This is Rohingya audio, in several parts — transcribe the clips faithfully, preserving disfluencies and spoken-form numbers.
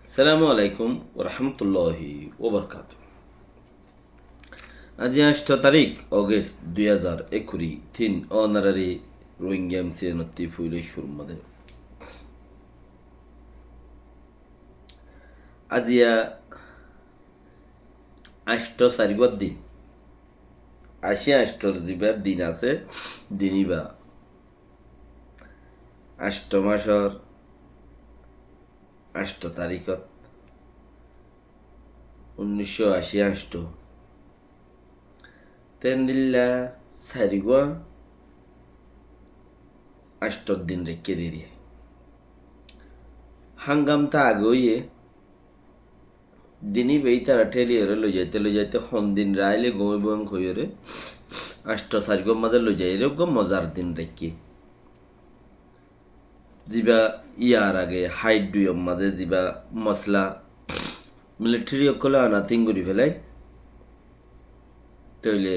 Assalamu alaikum warahmatulláhi wabarakátuhu. Aijja añctho tarík August dui házar ekkuri tin, ónorari Rohingya M C N ottú foila cúrur mazé. Aijja añctho sairgwar din. Ací añcthor zibá din asé, din íba añctho macór añctho taríkot, unnícco ací añctho. Te endilla sairgwá añcthor din raikké diyé. Hángam tá age óiye, din íba ítara théliyoré loizaite loizaite hondin raile gom óibo hoiyoré añctho sairgwar mazé loizaiyeré uggwá mozar din raikké. Zibá yar age háit duiyor mazé zibá mosla militeri ókkole anatin gori félai, tóile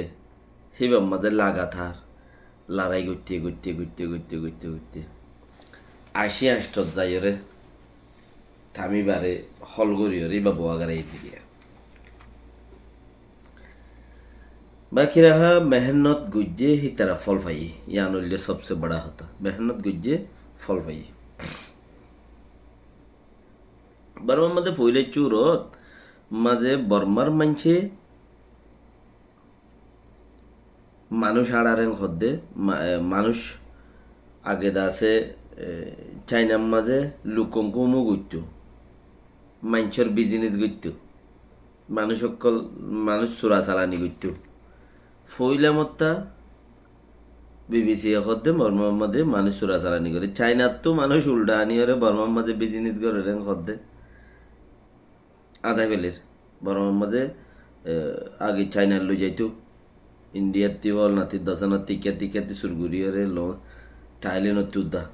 híbar mazé lagatar lorai goitte goitte goitte goitte goitte goitte ací añcthot zaiyoré tamibare hól goriyoré íba bowa gorai diyé. Baki raha mehénnot goijjé hítara fol faiyé, yián óilde sobse bora hotá. Mehénnot goijjé, fol faiyé. Bormar mazé foila cúrut mazé Bormar maincé manúic árar en hoddé, ma-, e, manúic age de asé, e, Cainar mazé lukon kumu goittó, maincór bizinis goittó, manúic ókkol, manúic sura salani goittó. Foila motta B B C e hoddé Bormar mazé manúic sura salani goré. Cainattú manúic uldha aniyoré Bormar mazé bizinis gorer en hoddé. Azai feler. Bormar mazé, e, age Cainar loizaito. Indiyattú, Olnattú, Dosanattu, ikkattú, ikkattú sur goriyoré lo, Thailendottú udda.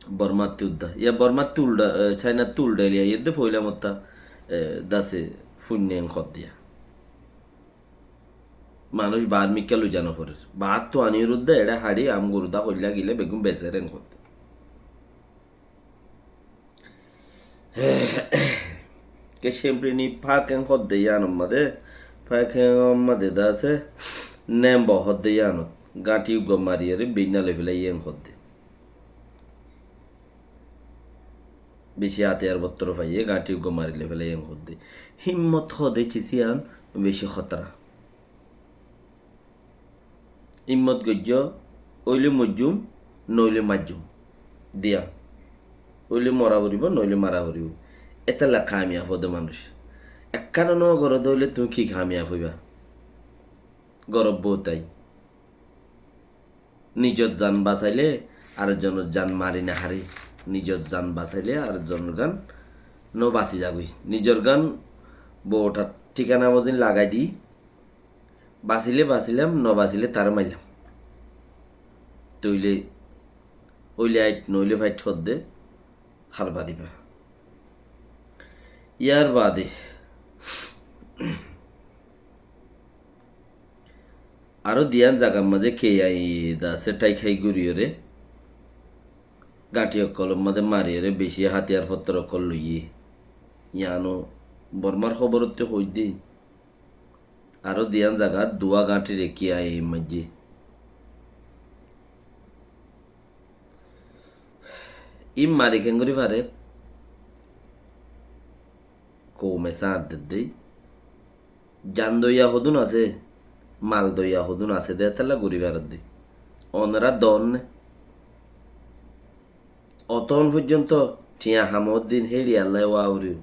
Bormattú udda. Yá Bormattú uldha, e, Cainattú uldha liya, yedde foila motta, e, dase funne en hoddé. Manúic baár mikká loiza noforer. Baárttu aniyóre udda, eçé haçi, am goru dá hoilla gile, beggún beser en hoddé. Ke cemprini Pak en hoddé yián mazé, Pak en mazé de asé, nembo hoddé yiánot, gañthi uggwá mariyóre beinna loi félaiye en hoddé. Beci átiyar bottor faiyé, gañthi uggwá mari loi félaiye en hoddé. Himmot hoddé cis yián beci hótara. Himmot goijjó, óile moijjum, noóile maijjum. Diyan. Óile mora foribó, noóile mara foribó. Étalla kamiyaf óde manúic. Ekkán no goró de óile tuñí ki kamiyaf óiba? Gorob bout ai. Nizor zan basaile ar zonor zan mari no fari. Nizor zan basaile ar zonor gan no basi zagói. Nizor gan boutar thikana mozin lagai di. Basile basilam, no basile taré mailam. Tóile óile ait, noóile fait hoddé harbariba. Yar bade aró diyan zagar mazé K I A de asé, tháik hái goriyoré, gañthi ókkolor mazé mariyoré, beci hátiyar fottor ókkol loiyé. Yiáno Bormar hóborottú hoiddé. Aró diyan zagat duwa gañthire K I A maijjé. Ín mari keéngorí farer? Koume sáñt dedde. Zan doiya hodún asé, mal doiya hodún asé de, étalla gorí faredde. Onorá doónne. Otón foijjonto thiañ hamot din héçiyalla wá foribó.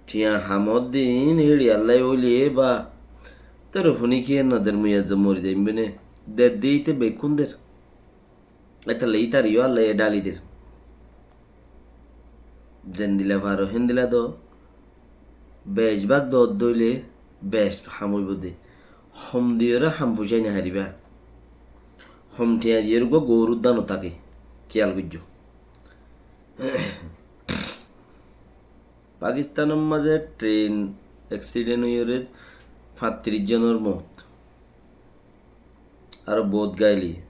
Thiañ hamot din héçiyalla óile ba, tore funi kiyé no der, mui ezze mori zaiyum bene. Der de íte bekkún der. Étalla ítareyó Allaye dháli der. Zendilla faro héndilla do. Bec bák do, dóile bec ham óibo de. Hom diyoré ham fucái no faribá. Hom thiañ diyoré uggwá gour udda no táke. Kiyal goijjó. Pakistanor mazé tren eksiden óiyoré fañtiríc zonor mout. Aró bout gaili.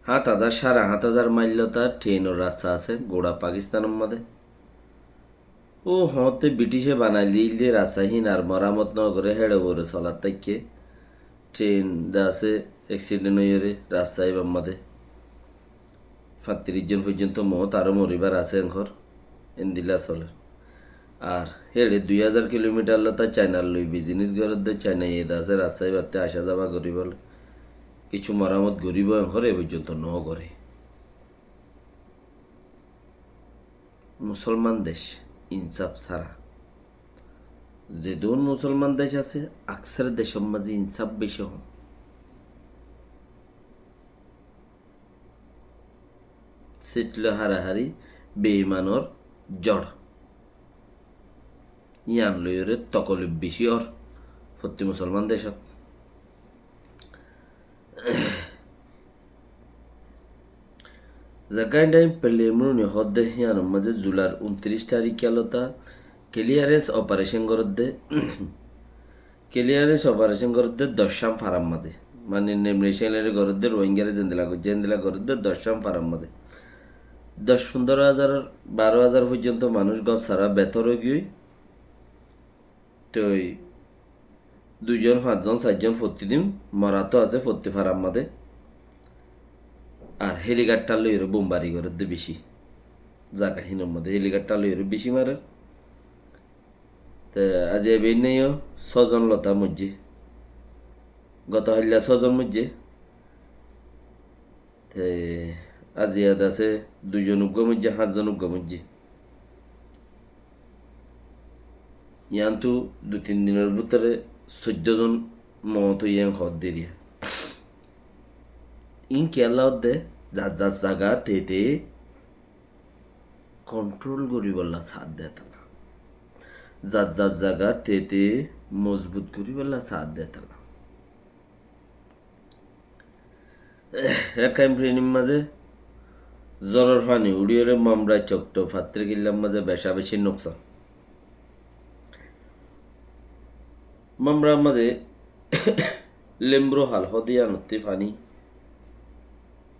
Háñt házar, sáre háñt házar mail lóta trénor rasta asé, gura Pakistan or mazé. Ó hoóñtte Britice banai diyé de rasta hín ar moramot no goré, héçe uore solat táikke. Tren de asé, eksiden óiyore rasta íbar mazé. Fañtiríc zon foijjonto moót, aró moribar asé enkor, endilla soler. Ar héçe dui házar kilomitar lóta Cainar loi bizinis gorédde, Cainaiye de asé rasta íbatte asá zaba goríballa. Kessú moramot goríbo enkor, e foijjonto no goré. Musolman dec, insaf sára. Zedún musolman dec asé, aksar decor mazé insaf beci hom. Sít loi hárahári, beimanor zor. Yían loiyóre tokolif beci ór fottí musolman decót. Zekáin thaim Pelemruni hoódde híyanor mazé zular untiríc tarík yálota kiliyarens oparecon gorédde. Kiliyarens oparecon gorédde doccán farar mazé. Mani nemre cénere gorédde, Rohingyare zendilla goijjé, héndilla gorédde doccán farar mazé. Doc fundoro házar, baró házar foijjonto manúic gór sára betor óigiyoi. Toi dui zon, fañs zon, sair zon fottí din morato asé fottí farar mazé. Ar hélikaptar loiyóre bombari gorédde beci. Zaga hínor mazé hélikaptar loiyóre beci marer. Te aijja beinna yó só zon lóta moijjé. Goto hailla só zon moijjé. Te aijja de asé dui zon uggúa moijjé, háñt zon uggúa moijjé. Yíantu dui tin dinor bútore soiddó zon moot óiye en hoódde eriya. Iín kiyólla hoódde, zar zar zaga tete kontrol goríbolla saádde etalla. Zar zar zaga tete mozbut goríbolla saádde etalla. Rakhine State or mazé zóror faní uçíyore Mamra, Cokto, Fattirkillar mazé beca beci nuksan. Mamrar mazé Lembru hal hoódde yíanottí faní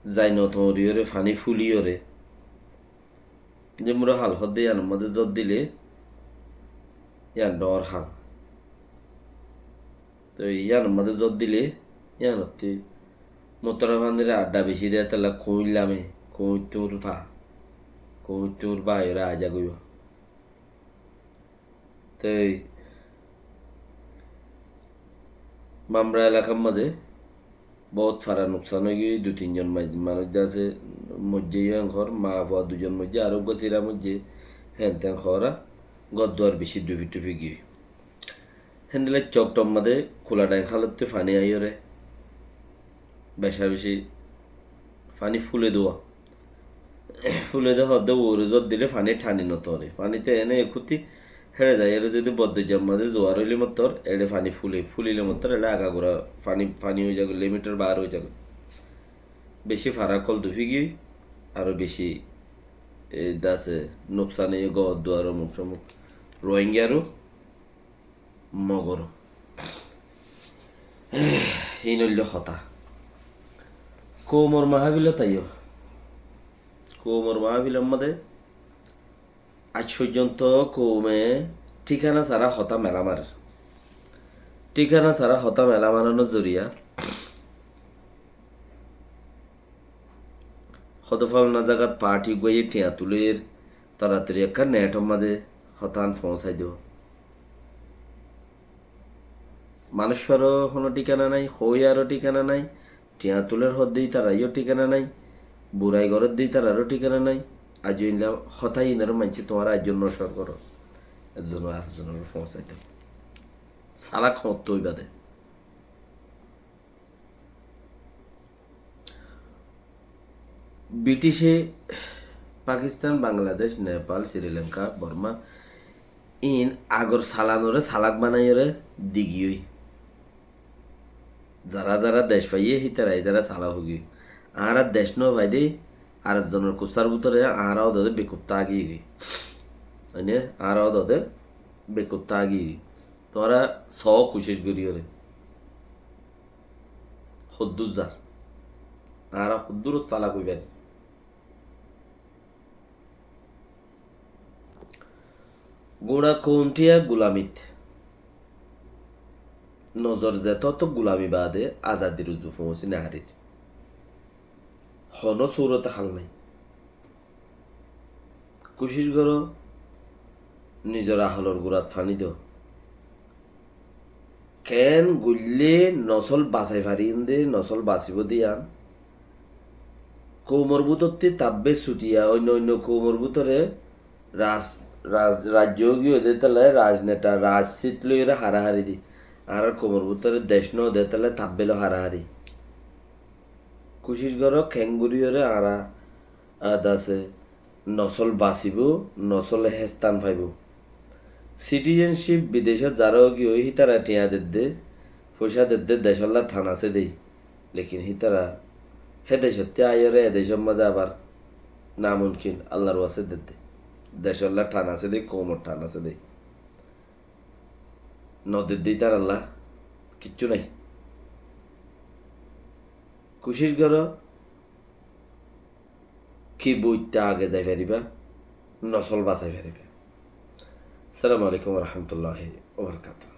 zai no toñriyóre, faní fúliyóre. Lembru hal hoódde yíanor mazé zór dile yían dhoóñr hal. Toi yíanor mazé zór dile yíanottí motora fanire adda beci de, etalla kuñir lame, kuñittur fa, kuñittur baiyore aza goiba. Toi Mamra elakar mazé bout fara nuksan óigiyoi, dui tin zon mai-, manúic de asé moijjé yó enkor, mafua dui zon moijjé, aró uggúa sira moijjé, hénten hoóra gór duar beci dufi tufi giyoi. Héndilla Coktor mazé Kuladhaing hálottú faní aiyóre beca beci faní fúle dua. Fúle dua hoódde uore zór dile faní thani no toñre. Faní te ene ekkuttí héçe zaiyóre zodi boddoijjar mazé zuar óile mottor eçe faní fúle, fúlile mottor eçe agagura faní, faní ói zagói, limitor baár ói zagói. Beci fara ókkol dufi giyói, aró beci, e, de asé nuksan óiye gór duar, omuk somuk, Rohingyaró Mogoró. Iín óilde hotá. Koumor mahafilot aiyó. Koumor mahafilor mazé aij foijjonto koume thíkana sára hotá mela marer. Thíkana sára hotá mela maranor zoriya hoto falana zagat parti uggúaye thiañ tuler, toratori ekkán netor mazé hotán foóñsai dibo. Manúicoró honó thíkana nái, hoóiyaró thíkana nái, thiañ tuler hoódde ítararó thíkana nái, burai gorédde ítararó thíkana nái. Aijjó inla hotá inaró maincé tuáñra aijjó nocor goró. Ekzone arekzonoré foóñsai do. Salak hoóñtte óiba de. Britice Pakistan, Bangladec, Nepal, Sri Lanka, Borma, iín agor salanoré salak banaiyóre digiyói. Zara zara dec faiyé, hítara hítara salak óigiyói. Añára dec no faidé, arekzonor kussár bútore añára ódode bekuf tágiyói. Mane, añára ódode bekuf tágiyói. Tuáñra soó kucíc goríyore. Hoddúr zar. Añára hoddúr salak ói fari. Guñça koum thiañ gulamit. Nozor zetót gulami baade azadir uzu foóñsi no farir. Honó surote hál nái. Kucíc goró, nizor aholor gurat faní do. Keén goillé nosól basai fariyum dé, nosól basibóu dé yían. Koumor bútottí tabbé suthiya, oinno oinno koumor bútore raz-, raz-, raijjo óigiyoi dé tóile rajneta, rajsit loiyóre harahari dé. Añárar koumor bútore dec no dé tóile tabbé loi harahari. Kucíc goró, keéngoríyore añára, a, dase nosól basibóu, nosóle héstan faibóu. Sitizensip bidecót zará óigiyoi hítara thiañ dedde, foicá dedde, decólla than asé dé. Lekin hítara hé decottí aiyóre e decór mazé abar namunkin Allar waste dedde. Decólla than asé dé, koumor than asé dé. No dedde ítarallá kiccú nái. Kucíc goró ki boitta age zai faribá, nosól basai faribá. Assalamu alaikum wa rahmatullahi wa barakatuhu.